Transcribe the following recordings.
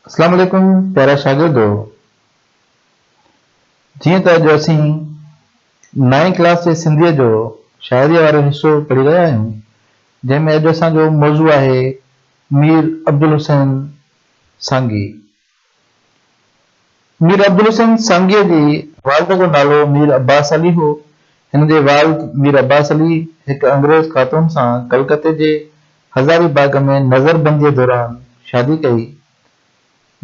اسلام عليڪم پيارا شاگردو جيئن ته اڄ اسين نائين ڪلاس جي سنڌيء جو شاعريء وارو حصو پڙهي رهيا آهيون جنهن ۾ اڄ اسان جو موضوع آهي مير عبدالحسين سانگي. مير عبدالحسين سانگيء جي والد جو نالو مير عباس علي هو. هن جي والد مير عباس علي هڪ انگريز خاتون سان ڪلڪتي جي هزاري باغ ۾ نظربنديء دوران شادي ڪئي،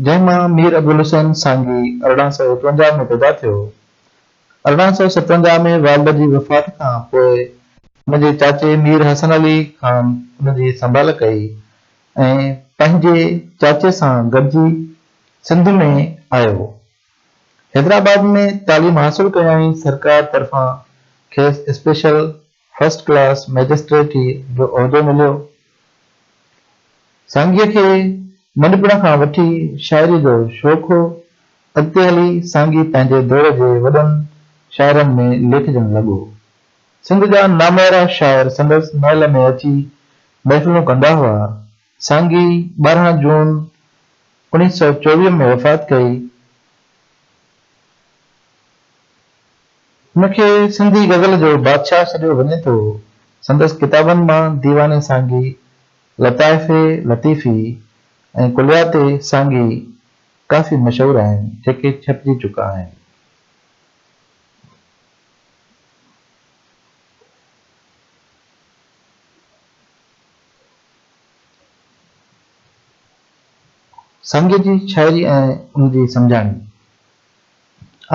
جنهن مان مير عبدالحسين سانگي 1851 ۾ پيدا ٿيو. 1857 ۾ والد جي وفات کان پوء هن جي چاچي مير حسن علي خان ان جي سنڀال ڪئي ۽ پنهنجي چاچي سان گڏجي سنڌ ۾ آيو. حيدرآباد ۾ تعليم حاصل ڪيائين. سرڪار طرفان کيس اسپيشل فرسٽ ڪلاس مئجسٽريٽيء جو عهدو مليو. سانگيء کي ننڍپڻ کان وٺي شاعريء جو شوق هو. اڳتي هلي سانگي پنهنجي دور جي وڏن شاعرن ۾ ليکجڻ لڳو. سنڌ جا ناميارا شاعر سندس محل ۾ اچي محفلون ڪندا هئا. سانگي 12 جون 1924 ۾ وفات ڪئي. هن کي سنڌي غزل جو بادشاهه سڏيو وڃي ٿو. سندس ڪتابن مان ديوان سانگي، لطائف لطيفي ۽ ڪليات سانگي ڪافي مشهور آهن، جيڪي ڇپجي چڪا آهن. سانگي جي شاعري ۽ ان جي سمجهاڻي.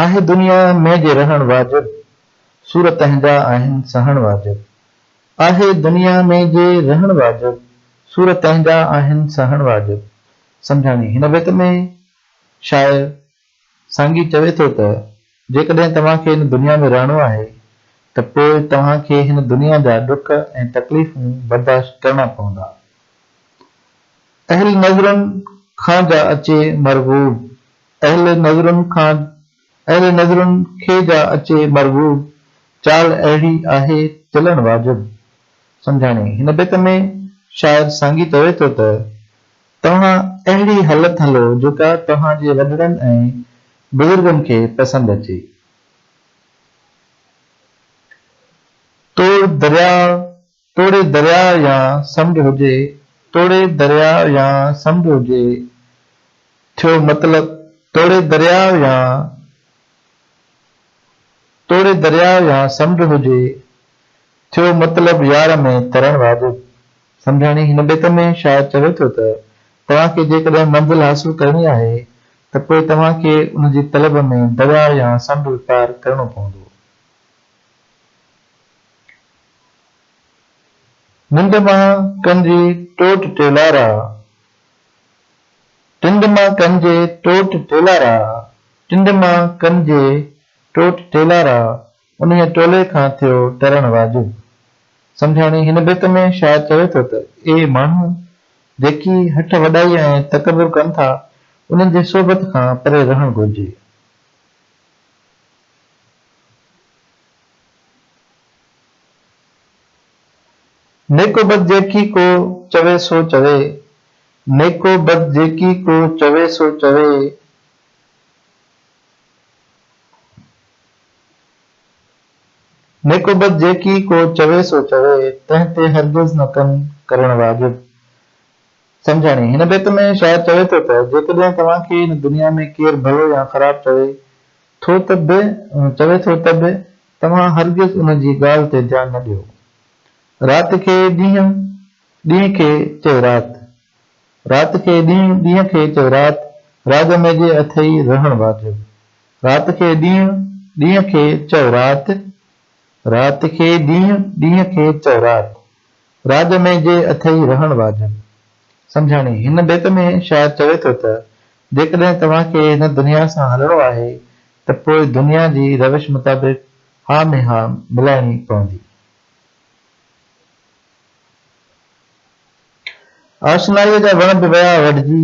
آهي دنيا ۾ جي رهڻ واجب، سور تنهنجا آهن سهڻ واجب. آهي دنيا ۾ جي رهڻ واجب، سور تنهنجا آهن سهڻ واجب. سمجهاڻي، هن بيت ۾ شاعر سانگي چوي ٿو ته جيڪڏهن توهان کي هن دنيا ۾ رهڻو آهي ته پوء توهان کي هن دنيا جا ڏک ۽ تڪليفون برداشت ڪرڻا پوندا. اهل نظرن کان جا اچي مرغوب، اهل نظرن کان اهل نظرن کي جا اچي مرغوب، چال اهڙي آهي چلڻ واجب. سمجهاڻي، هن بيت ۾ شاعر سانگي چوي ٿو ته توهان اهڙي هلت هلو جيڪا توهان جي وڏڙن ۽ بزرگن کي پسند اچي. توڙ درياء توڙي درياء يا سمنڊ هجي، توڙي درياء يا سمنڊ هجي، ٿيو مطلب توڙي درياء يا توڙي درياء يا سمنڊ هجي، ٿيو مطلب يار ۾ ترڻ واجب. سمجهاڻي، هن بيت ۾ شاعر چوي ٿو ته توهان کي جيڪڏهن منزل حاصل ڪرڻي آهي ته پوء توهان کي ان جي طلب ۾ درياء يا سمنڊ پار ڪرڻو پوندو. ننڊ مان ڪن جي ٽوٽ ٽيلارا، ٽنڊ مان ڪن جي ٽوٽ ٽيلارا، ٽنڊ مان ڪن جي ٽوٽ ٽيلارا، انهيء ٽولي کان ٿيو ٽرڻ واجب. سمجهاڻي، هن بيت ۾ شاعر چوي ٿو ته اي ماڻهو! جيڪي هٺ وڏائي ۽ تڪبر ڪن ٿا، انهن جي صحبت کان پري رهڻ گهرجي. نيڪ و بد جيڪي ڪو چوي سو چوي، نيڪ و بد جيڪي ڪو چوي سو چوي. نيڪ و بد جيڪي ڪو چوي سو چوي، تنهن تي هرگز نه ڪن ڪرڻ واجب. سمجهاڻي، هن بيت ۾ شاعر چوي ٿو ته جيڪڏهن توهان کي هن دنيا ۾ ڪير ڀلو يا خراب چوي ٿو ته به چوي ٿو ته به توهان هرگز ان جي ڳالهه تي ڌيان نه ڏيو. رات کي ڏينهن، ڏينهن کي چئه رات. رات کي ڏينهن، ڏينهن کي چئه رات، راڳ ۾ جي اٿئي رهڻ واجب. رات کي ڏينهن، ڏينهن کي چئه رات. رات کي ڏينهن، ڏينهن کي چئه رات. راڄ ۾ جي اٿئي رهڻ واجب. سمجهاڻي، هن بيت ۾ شاعر چوي ٿو ته جيڪڏهن توهان کي هن دنيا سان هلڻو آهي ته پوء دنيا جي روش مطابق ها ۾ ها ملائڻي پوندي. آشنائيء جا وڻ به ويا وڍجي،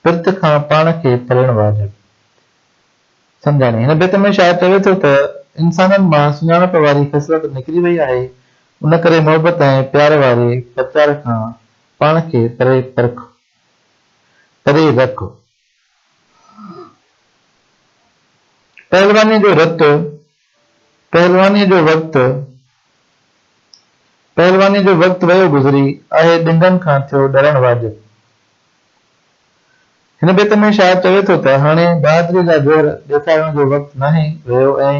پرت کان پاڻ کي پريڻ واجب. سمجهاڻي، هن بيت ۾ شاعر چوي ٿو ته انسانن مان سڃاڻپ واري خصلت نڪري وئي آهي، ان ڪري محبت ۽ پيار واري پرچار کان پاڻ کي پري پرک، پري رک. پهلوانيء جو رت، پهلوانيء جو وقت، پهلوانيء جو وقت ويو گذري، آهي ڏنگن کان ٿيو ڏرڻ واجب. هن بيت ۾ شاعر چوي ٿو ته هاڻي بهادريء جا جوهر ڏيکارڻ جو وقت ناهي رهيو ۽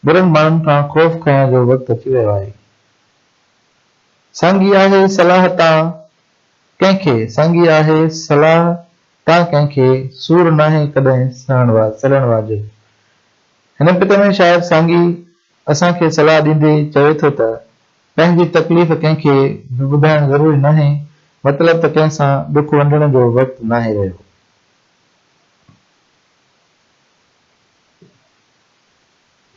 برن ماڻهن کان خوف کائڻ جو وقت اچي ويو آهي. سانگي آهي صلاح تان ڪنهن کي، سانگي آهي صلاح تان ڪنهن کي، سور ناهي ڪڏهن سهڻ سلڻ واجب. هن بيت ۾ شاعر سانگي اسان کي صلاح ڏيندي چوي ٿو ته پنهنجي تڪليف ڪنهن کي به ٻڌائڻ ضروري ناهي، مطلب ته ڪنهن سان ڏک ونڊڻ جو وقت ناهي رهيو.